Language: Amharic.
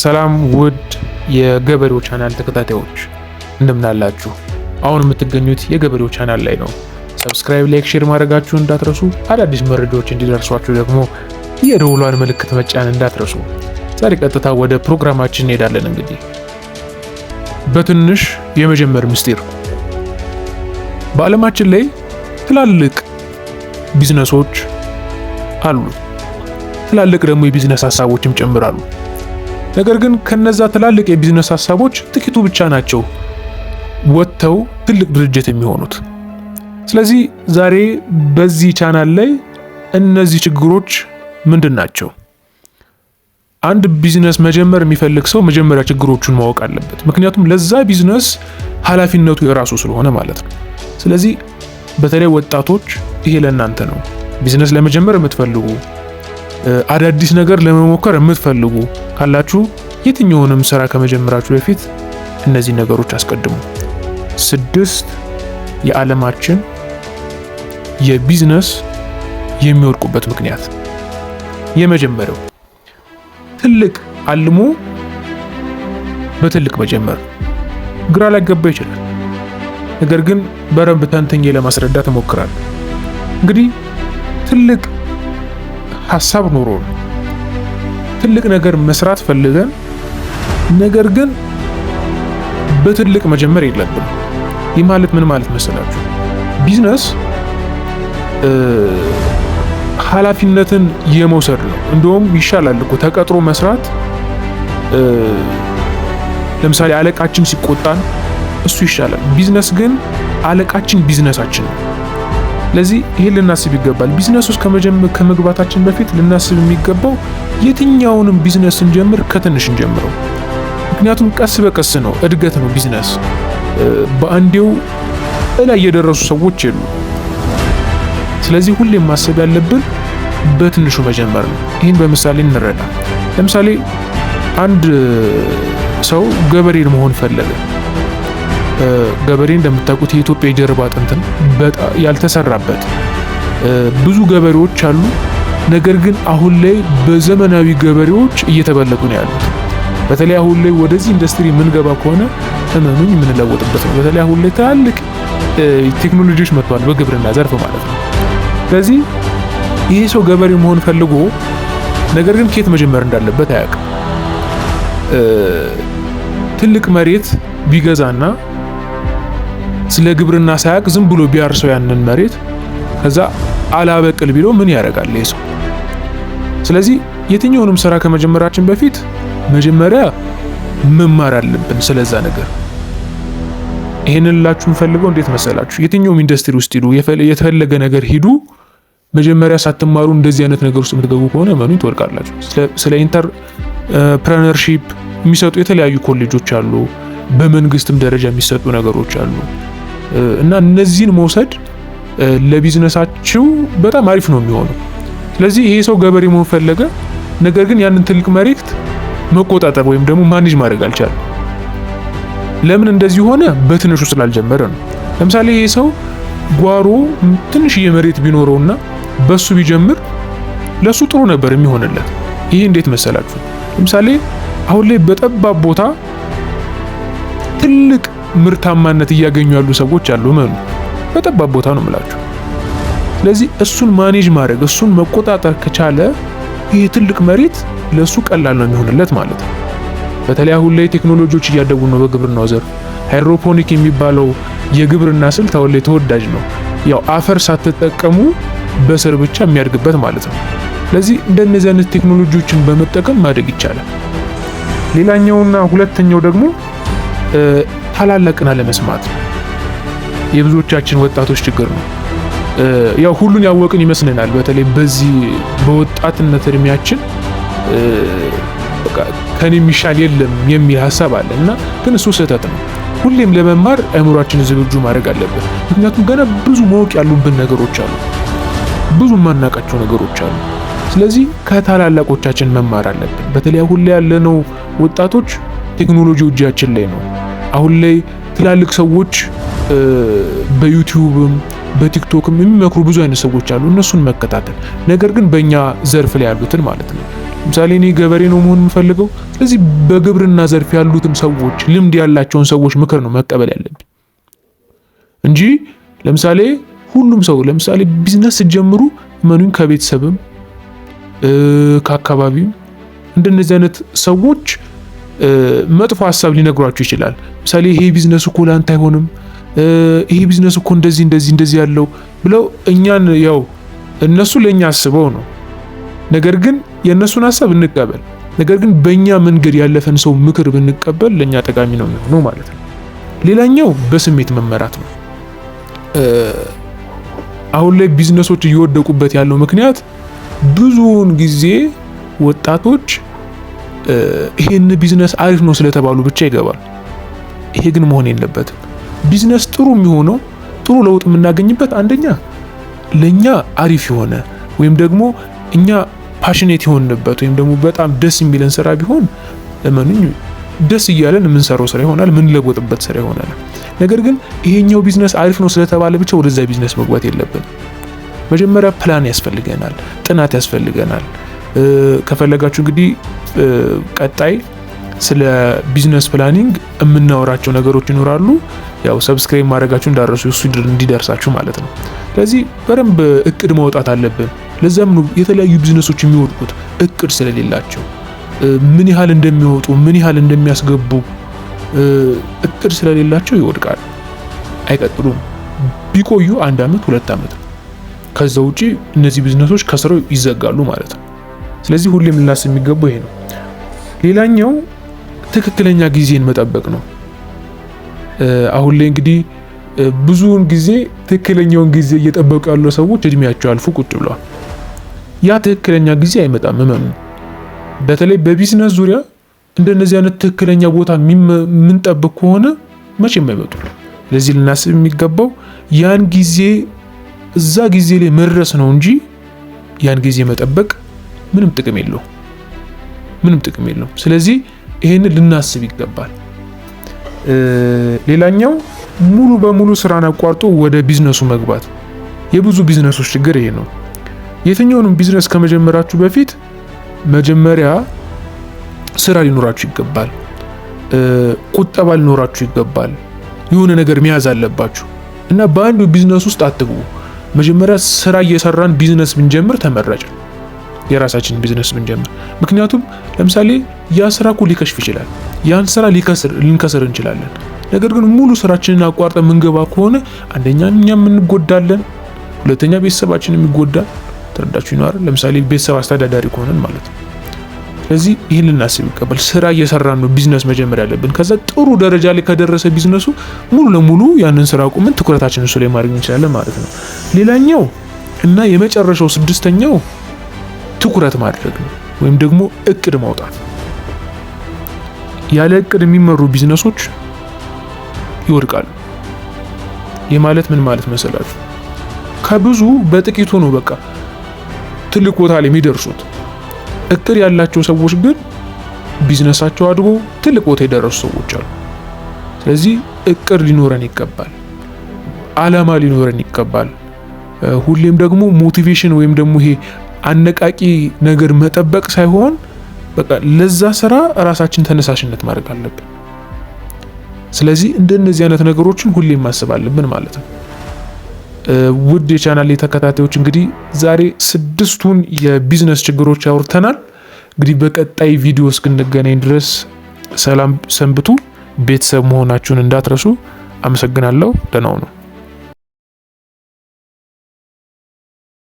ሰላም ውድ የገበሬው ቻናል ተከታታዮች እንደምን አላችሁ? አሁን የምትገኙት የገበሬው ቻናል ላይ ነው። Subscribe፣ like፣ share ማድረጋችሁን እንዳትረሱ። አዳዲስ መረጃዎች እንዲደርሷችሁ ደግሞ የደውሏን ምልክት መጫን እንዳትረሱ። ዛሬ ቀጥታ ወደ ፕሮግራማችን እንሄዳለን። እንግዲህ በትንሽ የመጀመር ምስጢር። በዓለማችን ላይ ትላልቅ ቢዝነሶች አሉ። ትላልቅ ደግሞ የቢዝነስ ሀሳቦችም ጭምር አሉ። ነገር ግን ከነዛ ትላልቅ የቢዝነስ ሀሳቦች ጥቂቱ ብቻ ናቸው ወጥተው ትልቅ ድርጅት የሚሆኑት። ስለዚህ ዛሬ በዚህ ቻናል ላይ እነዚህ ችግሮች ምንድን ናቸው? አንድ ቢዝነስ መጀመር የሚፈልግ ሰው መጀመሪያ ችግሮቹን ማወቅ አለበት። ምክንያቱም ለዛ ቢዝነስ ኃላፊነቱ የራሱ ስለሆነ ማለት ነው። ስለዚህ በተለይ ወጣቶች ይሄ ለእናንተ ነው። ቢዝነስ ለመጀመር የምትፈልጉ፣ አዳዲስ ነገር ለመሞከር የምትፈልጉ ካላችሁ የትኛውንም ስራ ከመጀመራችሁ በፊት እነዚህ ነገሮች አስቀድሙ። ስድስት የዓለማችን የቢዝነስ የሚወድቁበት ምክንያት። የመጀመሪያው ትልቅ አልሞ በትልቅ መጀመር። ግራ ሊያጋባ ይችላል። ነገር ግን በደንብ ተንትኜ ለማስረዳት እሞክራለሁ። እንግዲህ ትልቅ ሀሳብ ኖሮን ትልቅ ነገር መስራት ፈልገን ነገር ግን በትልቅ መጀመር የለብንም። ይህ ማለት ምን ማለት መሰላችሁ? ቢዝነስ ኃላፊነትን የመውሰድ ነው። እንደውም ይሻላል እኮ ተቀጥሮ መስራት። ለምሳሌ አለቃችን ሲቆጣን እሱ ይሻላል። ቢዝነስ ግን አለቃችን ቢዝነሳችን ነው። ለዚህ ይሄን ልናስብ ይገባል። ቢዝነስ ውስጥ ከመግባታችን በፊት ልናስብ የሚገባው የትኛውንም ቢዝነስ ስንጀምር ከትንሽ እንጀምረው። ምክንያቱም ቀስ በቀስ ነው፣ እድገት ነው ቢዝነስ። በአንዴው እላይ የደረሱ ሰዎች የሉ። ስለዚህ ሁሌም ማሰብ ያለብን በትንሹ መጀመር ነው። ይህን በምሳሌ እንረዳ። ለምሳሌ አንድ ሰው ገበሬ መሆን ፈለገ። ገበሬ እንደምታውቁት የኢትዮጵያ የጀርባ አጥንት ነው። ያልተሰራበት ብዙ ገበሬዎች አሉ። ነገር ግን አሁን ላይ በዘመናዊ ገበሬዎች እየተበለጡ ነው ያሉት። በተለይ አሁን ላይ ወደዚህ ኢንዱስትሪ የምንገባ ከሆነ እመኑኝ የምንለወጥበት ነው። በተለይ አሁን ላይ ትላልቅ ቴክኖሎጂዎች መጥተዋል፣ በግብርና ዘርፍ ማለት ነው። ስለዚህ ይሄ ሰው ገበሬ መሆን ፈልጎ ነገር ግን ከየት መጀመር እንዳለበት አያውቅም። ትልቅ መሬት ቢገዛና ስለ ግብርና ሳያውቅ ዝም ብሎ ቢያርሰው ያንን መሬት ከዛ አላበቅል ቢለው ምን ያደርጋል ይሄ ሰው? ስለዚህ የትኛውንም ስራ ከመጀመራችን በፊት መጀመሪያ መማር አለብን ስለዛ ነገር። ይሄንን ልላችሁ የምፈልገው እንዴት መሰላችሁ? የትኛውም ኢንዱስትሪ ውስጥ ሂዱ፣ የተፈለገ ነገር ሂዱ፣ መጀመሪያ ሳትማሩ እንደዚህ አይነት ነገር ውስጥ የምትገቡ ከሆነ እመኑኝ ትወድቃላችሁ። ስለ entrepreneurship የሚሰጡ የተለያዩ ኮሌጆች አሉ፣ በመንግስትም ደረጃ የሚሰጡ ነገሮች አሉ እና እነዚህን መውሰድ ለቢዝነሳችሁ በጣም አሪፍ ነው የሚሆነው። ስለዚህ ይሄ ሰው ገበሬ መሆን ፈለገ፣ ነገር ግን ያንን ትልቅ መሬት መቆጣጠር ወይም ደግሞ manage ማድረግ አልቻለም። ለምን እንደዚህ ሆነ? በትንሹ ስላልጀመረ ነው። ለምሳሌ ይሄ ሰው ጓሮ ትንሽዬ መሬት ቢኖረውና በሱ ቢጀምር ለሱ ጥሩ ነበር የሚሆንለት። ይሄ እንዴት መሰላችሁ? ለምሳሌ አሁን ላይ በጠባብ ቦታ ትልቅ ምርታማነት እያገኙ ያሉ ሰዎች አሉ። እመኑ፣ በጠባብ ቦታ ነው የምላችሁ። ስለዚህ እሱን manage ማድረግ፣ እሱን መቆጣጠር ከቻለ ይሄ ትልቅ መሬት ለሱ ቀላል ነው የሚሆንለት ማለት ነው። በተለይ አሁን ላይ ቴክኖሎጂዎች እያደጉ ነው በግብርናው ዘርፍ። Hydroponic የሚባለው የግብርና ስልት አሁን ላይ ተወዳጅ ነው። ያው አፈር ሳትጠቀሙ በስር ብቻ የሚያድግበት ማለት ነው። ስለዚህ እንደነዚህ አይነት ቴክኖሎጂዎችን በመጠቀም ማደግ ይቻላል። ሌላኛውና ሁለተኛው ደግሞ ታላላቅን አለመስማት ነው። የብዙዎቻችን ወጣቶች ችግር ነው። ያው ሁሉን ያወቅን ይመስለናል። በተለይ በዚህ በወጣትነት እድሜያችን በቃ ከኔ የሚሻል የለም የሚል ሀሳብ አለ እና ግን እሱ ስህተት ነው። ሁሌም ለመማር አእምሯችንን ዝግጁ ማድረግ አለብን። ምክንያቱም ገና ብዙ ማወቅ ያሉብን ነገሮች አሉ፣ ብዙ የማናውቃቸው ነገሮች አሉ። ስለዚህ ከታላላቆቻችን መማር አለብን። በተለይ አሁን ላይ ያለነው ወጣቶች ቴክኖሎጂ እጃችን ላይ ነው። አሁን ላይ ትላልቅ ሰዎች በዩቲዩብም በቲክቶክም የሚመክሩ ብዙ አይነት ሰዎች አሉ። እነሱን መከታተል፣ ነገር ግን በእኛ ዘርፍ ላይ ያሉትን ማለት ነው። ለምሳሌ እኔ ገበሬ ነው መሆን የምፈልገው። ስለዚህ በግብርና ዘርፍ ያሉትን ሰዎች፣ ልምድ ያላቸውን ሰዎች ምክር ነው መቀበል ያለብኝ እንጂ ለምሳሌ ሁሉም ሰው፣ ለምሳሌ ቢዝነስ ስትጀምሩ እመኑኝ ከቤተሰብም ከአካባቢም እንደነዚህ አይነት ሰዎች መጥፎ ሀሳብ ሊነግሯችሁ ይችላል። ለምሳሌ ይሄ ቢዝነስ እኮ ላንተ አይሆንም፣ ይሄ ቢዝነስ እኮ እንደዚህ እንደዚህ እንደዚህ ያለው ብለው እኛን፣ ያው እነሱ ለኛ አስበው ነው። ነገር ግን የእነሱን ሀሳብ እንቀበል። ነገር ግን በእኛ መንገድ ያለፈን ሰው ምክር ብንቀበል ለእኛ ጠቃሚ ነው የሚሆነው ማለት ነው። ሌላኛው በስሜት መመራት ነው። አሁን ላይ ቢዝነሶች እየወደቁበት ያለው ምክንያት ብዙውን ጊዜ ወጣቶች ይሄን ቢዝነስ አሪፍ ነው ስለተባሉ ብቻ ይገባል። ይሄ ግን መሆን የለበትም። ቢዝነስ ጥሩ የሚሆነው፣ ጥሩ ለውጥ የምናገኝበት፣ አንደኛ ለኛ አሪፍ የሆነ ወይም ደግሞ እኛ passionate የሆንበት ወይም ደግሞ በጣም ደስ የሚለን ስራ ቢሆን እመኑኝ ደስ እያለን የምንሰራው ስራ ይሆናል፣ የምንለወጥበት ስራ ይሆናል። ነገር ግን ይሄኛው ቢዝነስ አሪፍ ነው ስለተባለ ብቻ ወደዛ ቢዝነስ መግባት የለብንም። መጀመሪያ ፕላን ያስፈልገናል፣ ጥናት ያስፈልገናል። ከፈለጋችሁ እንግዲህ ቀጣይ ስለ business planning የምናወራቸው ነገሮች ይኖራሉ። ያው subscribe ማድረጋችሁ እንዳትረሱ፣ እሱ እንዲደርሳችሁ ማለት ነው። ስለዚህ በደንብ እቅድ ማውጣት አለብን። ለዛም ነው የተለያዩ ቢዝነሶች የሚወድቁት፣ እቅድ ስለሌላቸው፣ ምን ያህል እንደሚወጡ፣ ምን ያህል እንደሚያስገቡ እቅድ ስለሌላቸው ይወድቃሉ፣ አይቀጥሉም። ቢቆዩ አንድ አመት፣ 2 አመት ነው። ከዛ ውጪ እነዚህ ቢዝነሶች ከስረው ይዘጋሉ ማለት ነው። ስለዚህ ሁሌም ልናስብ የሚገባው ይሄ ነው። ሌላኛው ትክክለኛ ጊዜን መጠበቅ ነው። አሁን ላይ እንግዲህ ብዙውን ጊዜ ትክክለኛውን ጊዜ እየጠበቁ ያሉ ሰዎች እድሜያቸው አልፎ ቁጭ ብለዋል። ያ ትክክለኛ ጊዜ አይመጣም፣ እመኑ። በተለይ በቢዝነስ ዙሪያ እንደነዚህ አይነት ትክክለኛ ቦታ የምንጠብቅ ከሆነ መቼም አይመጡ። ስለዚህ ልናስብ የሚገባው ያን ጊዜ፣ እዛ ጊዜ ላይ መድረስ ነው እንጂ ያን ጊዜ መጠበቅ ምንም ጥቅም የለውም። ምንም ጥቅም የለውም። ስለዚህ ይሄንን ልናስብ ይገባል። ሌላኛው ሙሉ በሙሉ ስራን አቋርጦ ወደ ቢዝነሱ መግባት። የብዙ ቢዝነሶች ችግር ይሄ ነው። የትኛውንም ቢዝነስ ከመጀመራችሁ በፊት መጀመሪያ ስራ ሊኖራችሁ ይገባል። ቁጠባ ሊኖራችሁ ይገባል። የሆነ ነገር መያዝ አለባችሁ እና በአንዱ ቢዝነስ ውስጥ አትግቡ። መጀመሪያ ስራ እየሰራን ቢዝነስ ብንጀምር ተመራጭ ነው፣ የራሳችንን ቢዝነስ ብንጀምር። ምክንያቱም ለምሳሌ ያ ስራ እኮ ሊከሽፍ ይችላል። ያን ስራ ልንከስር እንችላለን። ነገር ግን ሙሉ ስራችንን አቋርጠን ምንገባ ከሆነ አንደኛ እኛም እንጎዳለን፣ ሁለተኛ ቤተሰባችን የሚጎዳል። ተረዳችሁ ይኖራል። ለምሳሌ ቤተሰብ አስተዳዳሪ ከሆነን ማለት ነው። ስለዚህ ይህን ልናስብ ይገባል። ስራ እየሰራን ነው ቢዝነስ መጀመር ያለብን። ከዛ ጥሩ ደረጃ ላይ ከደረሰ ቢዝነሱ ሙሉ ለሙሉ ያንን ስራ አቁመን ትኩረታችንን እሱ ላይ ማድረግ እንችላለን ማለት ነው። ሌላኛው እና የመጨረሻው ስድስተኛው ትኩረት ማድረግ ነው ወይም ደግሞ እቅድ ማውጣት። ያለ እቅድ የሚመሩ ቢዝነሶች ይወድቃሉ። ይህ ማለት ምን ማለት መሰላችሁ? ከብዙ በጥቂቱ ነው በቃ ትልቅ ቦታ ላይ የሚደርሱት። እቅድ ያላቸው ሰዎች ግን ቢዝነሳቸው አድጎ ትልቅ ቦታ የደረሱ ሰዎች አሉ። ስለዚህ እቅድ ሊኖረን ይገባል። አላማ ሊኖረን ይገባል። ሁሌም ደግሞ motivation ወይም ደግሞ ይሄ አነቃቂ ነገር መጠበቅ ሳይሆን በቃ ለዛ ስራ ራሳችን ተነሳሽነት ማድረግ አለብን። ስለዚህ እንደነዚህ አይነት ነገሮችን ሁሌም ማሰብ አለብን ማለት ነው። ውድ የቻናል ተከታታዮች፣ እንግዲህ ዛሬ ስድስቱን የቢዝነስ ችግሮች አውርተናል። እንግዲህ በቀጣይ ቪዲዮ እስክንገናኝ ድረስ ሰላም ሰንብቱ። ቤተሰብ መሆናችሁን እንዳትረሱ። አመሰግናለሁ። ደህና ሁኑ።